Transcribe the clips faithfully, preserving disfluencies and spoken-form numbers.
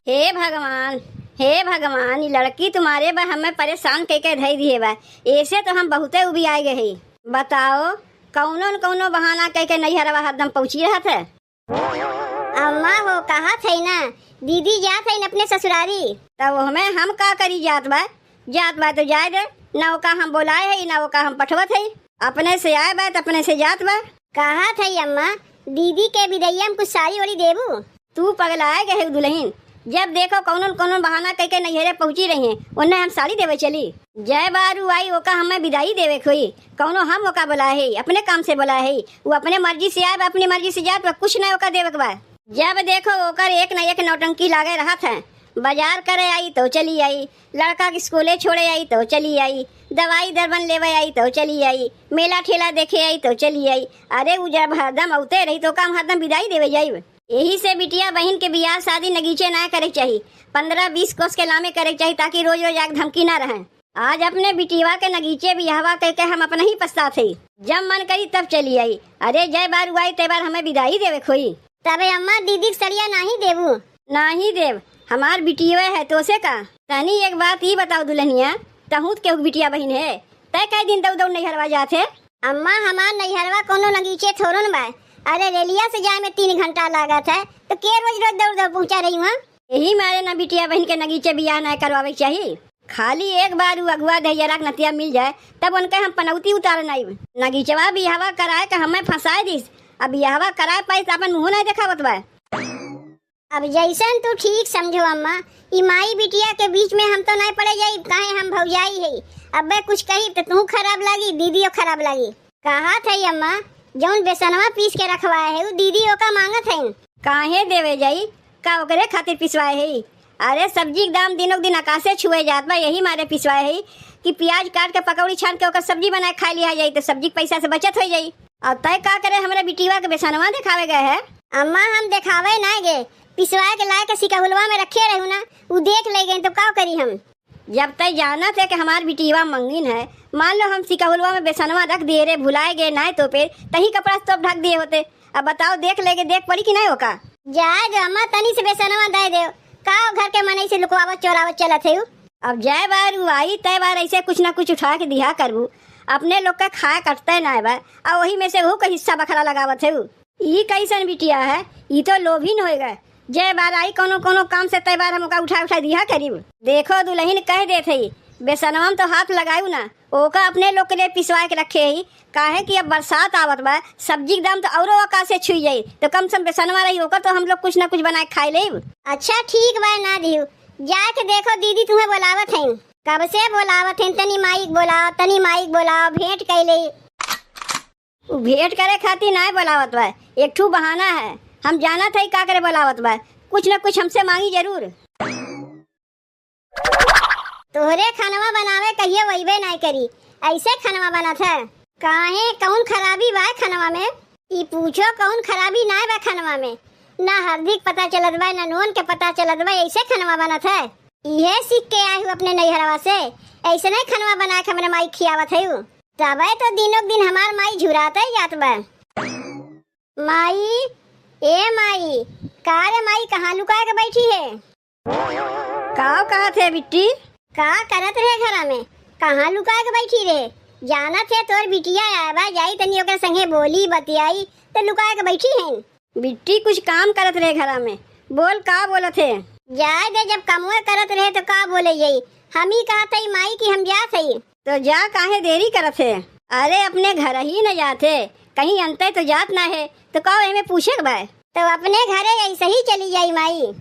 हे भगवान, हे भगवान, ई लड़की तुम्हारे बा हमें परेशान कइके धइ दिहे बा। ऐसे तो हम बहुते उबियाए गए हई। बताओ, कउनो न कउनो बहाना कइके नैहरवा हरदम पहुँची रहत है। अम्मा हो, कहत है ना, दीदी जात है अपने ससुरारी। तब ओहमे हम का करी, जात बा, जात बा तो जाए दे, ना ओका हम बोलाए है, ना ओका हम पठवत है। अपने से आए बा त अपने से जात बा। कहत है अम्मा, दीदी के बिदैया में कुछ साड़ी ओड़ी देबू? तू पगलाए गए हो दुलहिन, जब देखो कउनो न कउनो बहाना कइके नैहरे पहुँची रही हैं, ओन्ने हम साड़ी देवे चली। जय बारू आई ओका हमें बिदाई देवे खोई, कउनो हम ओका बोलाए है, अपने काम से बोलाए है, उ अपने मर्जी से आए बा, अपनी मर्जी से जात बा, कुछ ना ओका देवे के बा। जब देखो ओकर एक न एक नौटंकी लागे रहत है। बाजार करे आई तो चली आई, लड़का के स्कूले छोड़े आई तो चली आई, दवाई दरबन लेवे आई तो चली आई, मेला ठेला देखे आई तो चली आई। अरे उ जब हरदम औते रही तो का हम हरदम बिदाई देवे जाइब? यही से बिटिया बहिन के बियाह शादी नगीचे ना करे के चाही, पन्द्रह बीस कोस के लामे करे के चाही, ताकि रोज रोज आग धमकी ना रहे। आज अपने बिटिया के नगीचे बियाहवा कइके हम अपना ही पछतात हई। जब मन करी तब चली आई। अरे जय बारू आई ते बार हमें बिदाई देवे खोई। तबे अम्मा दीदी के सड़िया नाही देबू? नाही देब, हमार बिटिया है तो से का। तनी एक बात ई बताओ दुलहिनिया, तहूँ त केहू के बिटिया बहिन है, तय कई दिन दौड़ दौड़ नैहरवा जात है? अम्मा हमार नैहरवा कउनो नगीचे थोड़न बा। अरे रेलिया से जाए में तीन घंटा लागत है, तो के रोज रोज दौड़ दौड़ पहुँचा रही हुआ? यही मारे ना बिटिया बहिन के नगीचे बियाह ना करवावे के चाही। खाली एक बार उ अगुआ दहिजरा के नतिया मिल जाए, तब उनके हम पनौती उतार नाइब। नगीचवा बियाहवा कराए के हमें फंसाए दिस, अब बियाहवा कराए पाइस त अपन मुँह नहीं देखावत बा। अब जैसन तू ठीक समझो अम्मा, ई माई बिटिया के बीच में हम तो नहीं पड़े जाइब, काहे हम भौजाई है। अब्बे कुछ कही तो तू खराब लागी, दीदियो खराब लागी। कहत है अम्मा, जौन बेसनवा पीस के रखवाए है, उ दीदी ओका मांगत है। काहे देवे जाई, का ओकरे खातिर पिसवाए है? अरे सब्जी के दाम दिनों दिन आकाशे छुए जात बा, यही मारे पिसवाए है कि प्याज काट के पकौड़ी छान के ओकर सब्जी बनाए खाए लिया जाई, तो सब्जी के पैसा से बचत हो जाई। और तय का करे हमरे बिटिया के बेसनवा देखावे गए है? अम्मा हम देखावे ना गए, पिसवाए के लाए के सिकहुलवा में रखे रहू ना, उ देख ले गए तो का करी हम? जब तय जानत है कि हमार बिटिया मंगिन है, मान लो हम सिकहुलवा में बेसनवा रख दिए रे, भुलाए गए ना तो पे तही कपड़ा से तोप ढक दिए होते। अब बताओ देख लेके देख पड़ी कि नहीं ओका? जाए दो अम्मा, तनी से बेसनवा दे दो, का घर के मनई से लुकवावत चोरावत चलत है उ? अब जय बार उ आई तय बार ऐसे कुछ ना कुछ उठा के दिहा करबू, अपने लोग का खाए कटते ना बा, आ वही में से वहू का हिस्सा बखरा लगावत है उ। ई कैसन बिटिया है, ई तो लोभिन होएगा। जय बार आई कौनो कौनो काम से तय बार हम ओका उठा उठा दिहा करीब। देखो दुलहिन कह देत हई, बेसनवा में तो हाथ लगाऊ ना, ओका अपने लोग के लिए पिसवा के रखे ही, काहे कि अब बरसात आवत बा, सब्जी के दाम तो औरो आकाश से छुई जाई, तो कम से कम बेसनवा रही, ओकर तो हम लोग कुछ ना कुछ बनाए खाए लेब। अच्छा ठीक बा, ना दिहू, जाके देखो दीदी तुम्हें बोलावत हैं। कब से बोलावत हैं, तनी माई के बोलाओ, तनी माई के बोलाओ, भेंट कैले। उ भेंट करे खातिर नाय बोलावत बा, एक ठू बहाना है। हम जानत हई का करे बोलावत बा, कुछ न कुछ हमसे मांगी जरूर। तोहरे खानवा बनावे कहिए वइबे नाय करी, ऐसे खानवा बनत है। काहे, कौन खराबी बा खानवा में? ई पूछो, कौन खराबी नाय बा खानवा में? ना हल्दी के पता चलत बा, ना नून के पता चलत बा, ऐसे खानवा बनत है। इहे सीख के आए हूँ अपने नैहरवा से, ऐसने खनवा बना के हमरे माई खियावत है उ। तबे तो दिनों दिन हमार माई झुराते जात बा। माई, ए माई, का रे माई, कहाँ लुका के बैठी है? का कहत है बिट्टी? का करत रहे घरा में, कहाँ लुका के बैठी रहे? जानत है तोर बिटिया आए बा, जाई तनी ओकर संगे बोली बतियाई, तो लुका के बैठी है। बिट्टी कुछ काम करत रहे घरा में। बोल, का बोलत है? जाए दे, जब कमवे करत रहे तो का बोले यही? हम ही कहत हई माई कि हम जात हई। तो जा, काहे देरी करत है? अरे, अपने घर ही न जात है, कहीं अंते तो जात ना है, तो का एमे पूछे के बा? तो अपने घरे ऐसे ही चली जाई माई।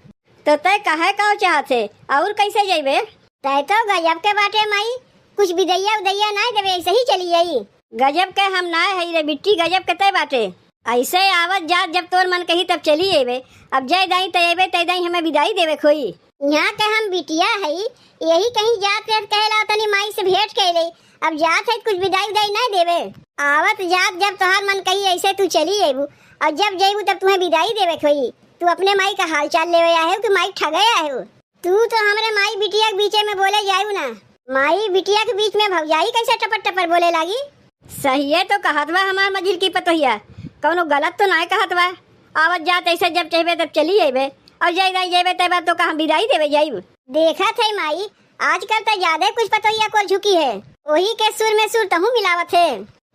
तो तय कहे का चाहत है, और कैसे जइबे? तय तो गजब के बाटे माई, कुछ बिदैया उदैया नाय देवे, ऐसे ही चली आई। गजब के हम नाय हई रे बिट्टी, गजब के तय बाटे। ऐसे आवत जात जब तोर मन कही तब चली अइबे। अब जय दाई तय अइबे, तय दाई हमें बिदाई देवे खोई। यहाँ के हम बिटिया हई, यही कहीं जात रहत कहे ला तनी माई से भेंट कैले। अब जात है कुछ बिदाई उदाई नाय देवे। आवत जात जब तोहार मन कही ऐसे तू चली अइबू, और जब जइबू तब तुम्हें बिदाई देवे खोई। तू अपने माई का हाल चाल लेवे आए हो कि माई ठगे आए हो? तू तो हमरे माई बिटिया के बीचे में बोले जायू ना। माई बिटिया के बीच में भौजाई कैसे टपर टपर बोले लागी? सहिए तो कहत बा हमार मझिल की पतोहिया, कौनो गलत तो नाय कहत बा। आवत जात ऐसे जब चाहबे तब चली अइबे, और जय दाई जेबे तय बात तो का हम बिदाई देवे जाइब। देखत है माई, आजकल तो ज्यादा कुछ पतोहिया को झुकी है, वही के सुर में सुर तहूँ मिलावत है।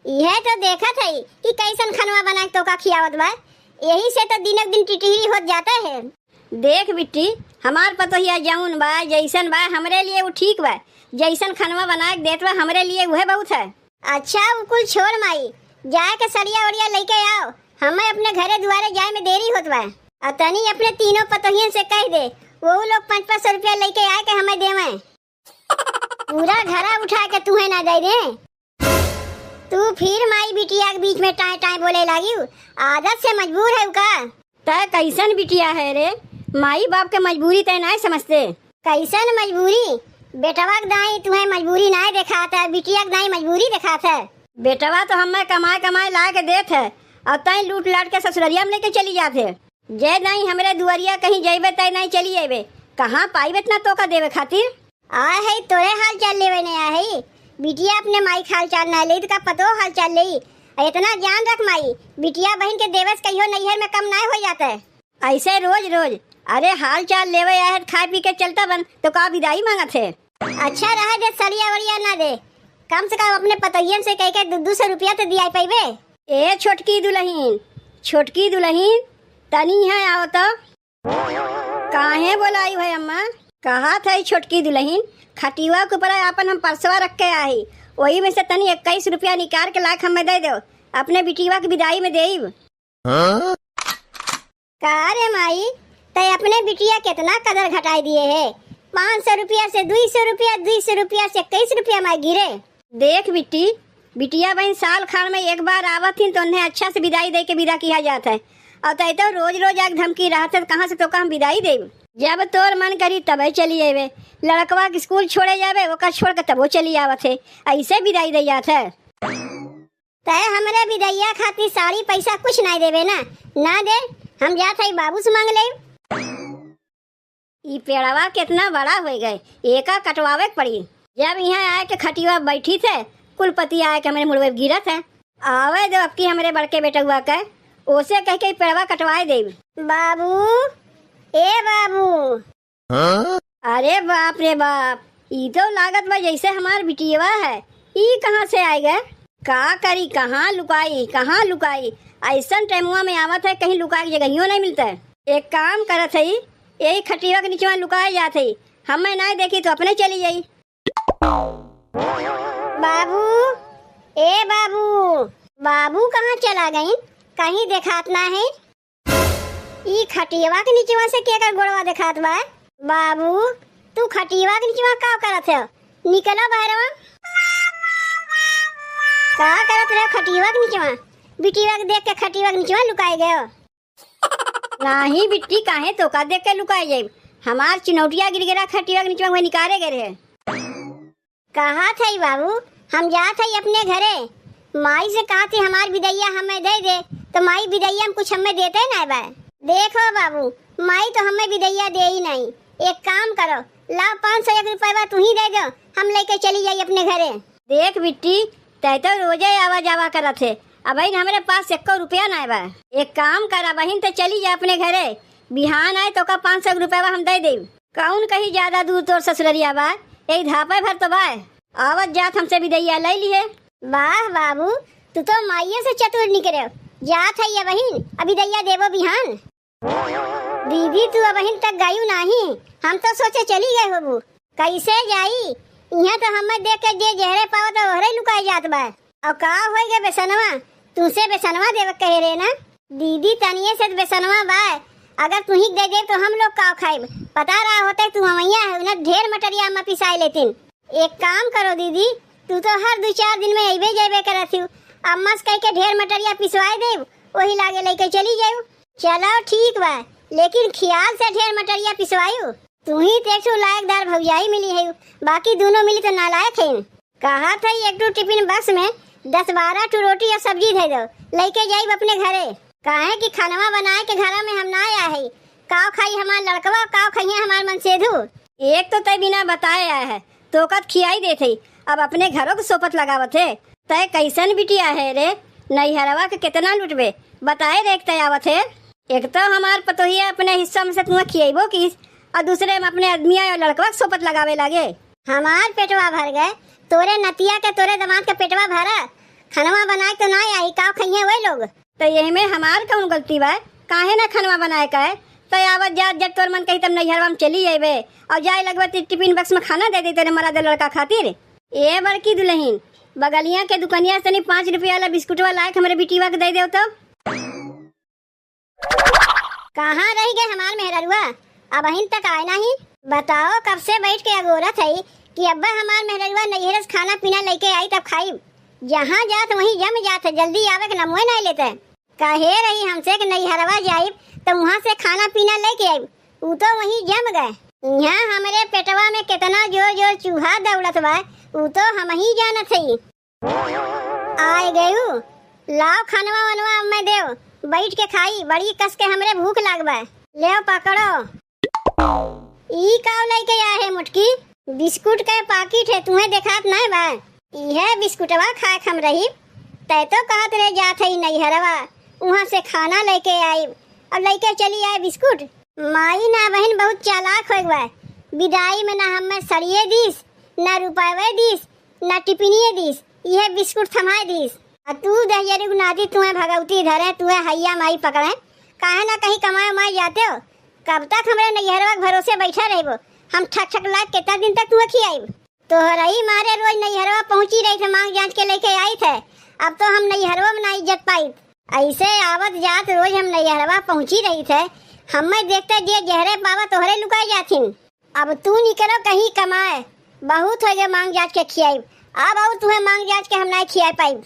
यह तो देखत है कि कैसन खनवा बना के तोका खियावत बा, यही से तो दिनक दिन टिटहिरी होत जाता है। देख बिट्टी, हमार पतोहिया जौन बा, जैसन बा, हमरे लिए उ ठीक बा। जैसन खनवा बना के देत बा, हमरे लिए उहे बहुत है। अच्छा, उ कुल छोड़ माई, जाए के सड़िया ओड़िया लइके आओ, हमें अपने घरे दुआरे जाए में देरी होत बा। आ तनी अपने तीनों पतोहियन से कह दे, वो लोग पाँच पाँच सौ रुपया लइके आए के हमें देवे। पूरा घरा उठा के तुहे ना दे दे। तू फिर माई बिटिया के बीच में टाँय टाँय बोले लागिउ, आदत से मजबूर है का? तय कैसन बिटिया है रे, माई बाप के मजबूरी तय नाय समझते। कैसन मजबूरी? बेटवा के दाई तुहे मजबूरी नाय देखात है, बिटिया के दाई मजबूरी देखात है। बेटवा तो हमें कमाए कमाए ला के देत है, और तय लूट लाट के ससुररिया में लेके चली जात है। जय दाई हमरे दुआरिया कहीं जइबे तय नाय चली अइबे, कहाँ पाइब इतना तोका देवे खातिर? आ है तोरे हाल चाल लेवे ने आ है। बिटिया अपने माई के हाल चाल ना लेई, तो का पतो हाल चाल लेई? आ इतना जान रख माई, बिटिया बहिन के देवस कहियो नैहर में कम ना हो जाता है। ऐसे रोज रोज, अरे हाल चाल लेवे आए है, खाए पी के चलता बन, तो का बिदाई मांगत है? अच्छा रहे दे, सड़िया वड़िया ना दे, कम से कम अपने पतोहियन से कह के दू दू सौ रुपया तो दिया पैबे। ए छोटकी दुलहिन, छोटकी दुलहिन, तनी यहाँ आओ तो। काहे बोलाई है अम्मा? कहा था ई छोटकी दुलहिन, खटिवा के ऊपर आपन हम परसवा रख के आई, वही में से तनी इक्कीस रुपया निकाल के लाके हमें दे दो, अपने बिटिया के बिदाई में देब। हाँ? का रे माई, तय अपने बिटिया कितना कदर घटाई दिए है, पाँच सौ रुपया से दुई सौ रुपया, दुई सौ रुपया से इक्कीस रुपया माई गिरे। देख बिट्टी, बिटिया बहिन साल खान में एक बार आवत हिन तो उन्हें अच्छा से बिदाई दे के बिदा किया जात है। और तय तो रोज रोज आके धमकी रहत है, तो कहाँ से तोका हम बिदाई देब? जब तोर मन करी तबे चली अइबे। लड़कवा के स्कूल छोड़े जाबे, ओकर छोड़ के तबो चली आवत है। ऐसे बिदाई दे जात है। तय हमरे बिदैया खातिर साड़ी पैसा कुछ नाय देबे ना? ना दे, हम जात हई बाबू से मांग लेब। ई पेड़वा कितना बड़ा होइ गए, एका कटवावे के पड़ी। जब यहाँ आए के खटिया बैठी थे, कुल पतिया आए के हमरे मुड़वे गिरत है। आवे दो अबकी हमरे बड़के बेटउआ के, ओसे कह के ई पेड़वा कटवाए देब। बाबू, ए बाबू। हाँ? अरे बाप रे बाप, ई तो लागत बा जैसे हमार बिटियवा है। ई कहाँ से आए गए? का करी, कहाँ लुकाई, कहाँ लुकाई? ऐसन टाइमवा में आवत है, कहीं लुकाए के जगहियो नहीं मिलता है। एक काम करत है, यही खटिया के नीचवा लुकाए जात है, हमें नहीं देखी तो अपने चली जाई। बाबू, ए बाबू, बाबू कहाँ चला गईन? कहीं देखात ना है। ई खटियवा के नीचवा से केकर गोड़वा देखात बा? बाबू, तू खटियवा के नीचवा का करत है? निकला बहरवा। का करत रहे खटियवा के नीचवा? बिटियवा के देख के खटियवा के नीचवा लुकाए गए हो? नाही बिट्टी, काहे तोका देख के लुकाए जाइब? हमार चिनौटिया गिर गिरा खटियवा के नीचवा हुए निकारे गए रहे। कहा थई बाबू, हम जात हई अपने घरे। माई से कहा थी हमार बिदैया हमें दे दे, तो माई बिदैया में कुछ हमें देते ना बा। देखो बाबू, माई तो हमें बिदैया दे ही नहीं। एक काम करो, लाओ पाँच सौ एक रुपया तू ही दे दो, हम लेके चली जाई अपने घरे। देख बिट्टी, तै तो रोजे आवा जावा करत है, अबहिन हमरे पास एको रुपया ना बा। एक काम कर, अबहिन तो चली जा अपने घरे, बिहान आए तोका पाँच सौ रुपया हम दे देब। कौन कहीं ज्यादा दूर तोर ससुररिया बा, यही धापे भर तो बा। आवत जात हमसे बिदैया ले लिहे। वाह बाबू, तू तो माइये से चतुर निकरे। जात है ये बहिन, अभी बिदैया देबो बिहान। दीदी, तू अबहिन तक गयू नाही, हम तो सोचे चली गए होबू। कैसे जाई? यहाँ तो हमें देख के जे जहरे पावत है, ओहरे लुकाए जात बा। और का होई गे बेसनवा, तुमसे बेसनवा देवे कहे रहे ना? दीदी, तनिए से तो बेसनवा बा, अगर तू ही दे दे तो हम लोग का खाइब? पता रहा होते तू हमैया है, उन्हें ढेर मटरिया अम्मा पिसाए लेतिन। एक काम करो दीदी, तू तो हर दो चार दिन में अइबे जइबे करत हिउ, अम्मा से कह के ढेर मटरिया पिसवाए देब, वही लागे लेके चली जाऊ। चलो ठीक बा, लेकिन ख्याल से ढेर मटरिया पिसवायु। तू ही तो एक ठो लायकदार भौजाई मिली है, बाकी दोनों मिली तो नालायक है। कहा था एक ठो टिफिन बॉक्स में दस बारह ठो रोटी और सब्जी दे दो, लेके जाइब अपने घरे। काहे कि खानवा बनाए के घरा में हम ना आया है। काव खाई हमार लड़कवा, काव खाइए हमार मनसेधु। एक तो तय बिना बताए आया है, तोका त खियाई देत है, अब अपने घरों के सोपत लगावत है। तय कैसन बिटिया है रे, नैहरवा के कितना लुटबे, बताए रे एक तय आवत है। एक तो हमार पतोहिया अपने हिस्सा में से तुम्हें खियैबो कीस, और दूसरे में अपने आदमिया और लड़कवा के सोपत लगावे लागे। हमार पेटवा भर गए, तोरे नतिया के, तोरे दामाद के पेटवा भरा, खनवा बनाए तो ना आई, काव खइहे वही लोग। तो यही में हमार कौन गलती बा? काहे ना खनवा बनाए का है? तो आवत जात जब तोर मन कही तब नैहरवा में चली अइबे, और जाए लगबे तो टिफिन बक्स में खाना दे दे तेरे मरा दे लड़का खातिर। ए बड़की दुल्हन, बगलिया के दुकनिया से तनी पाँच रुपया वाला बिस्कुटवा लाए के हमरे बिटिया के दे देव तो। कहाँ रह गए हमार मेहररुआ? अबहिन तक आए नहीं। बताओ, कब से बैठ के अगोरत है कि अब्बा हमार मेहररुआ नैहर से खाना पीना लेके आई तब खाई। जहाँ जात वहीं जम जात है, जल्दी आवे के नामवे नहीं लेते। कहे रही हमसे कि नैहरवा जाइब तो वहाँ से खाना पीना लेके आइब, ऊ तो वहीं जम गए। यहाँ हमरे पेटवा में कितना जोर जोर चूहा दौड़त बा, ऊ तो हम ही जानत हई। आए गयू, लाओ खानवा वनवा अब मैं देव, बैठ के खाई, बड़ी कस के हमरे भूख लाग बा। लेव पकड़ो। ई काव लइके आए है मोटकी? बिस्कुट के पाकिट है, तुम्हें देखात नाय बा? इहे बिस्कुटवा खाए के हम रही, तै तो कहत रहे जात है नैहरवा, वहाँ से खाना लेके आइब, और लेके चली आए बिस्कुट। माई ना बहिन बहुत चालाक हो गवा, विदाई में ना हमें सड़िए दीस, ना रुपये दीस, ना टिफिनिए दीस, इहे बिस्कुट थमाए दीस। आ तू दहियरी नाती तुहे भगवती धरे, तुहे हैया माई पकड़े, काहे ना कहीं कमाए उमाए जाते हो? कब तक हमरे नैहरवा के भरोसे बैठा रहबो? हम ठक ठक लाग कितना दिन तक तुहे खियाइब? तोहरही मारे रोज नैहरवा पहुँची रही थे, मांग जांच के लेके आई थे, अब तो हम नैहरवा में ना इज्जत पाई। ऐसे आवत जात रोज हम नैहरवा पहुँची रही थे, हमें देखते जे जहरे पावा तोहरे लुकाई जाथिन। अब तू निकलो कहीं कमाए, बहुत हो गए मांग जांच के खियाइब, अब और तुम्हें मांग जांच के हम नहीं खिया पाइब।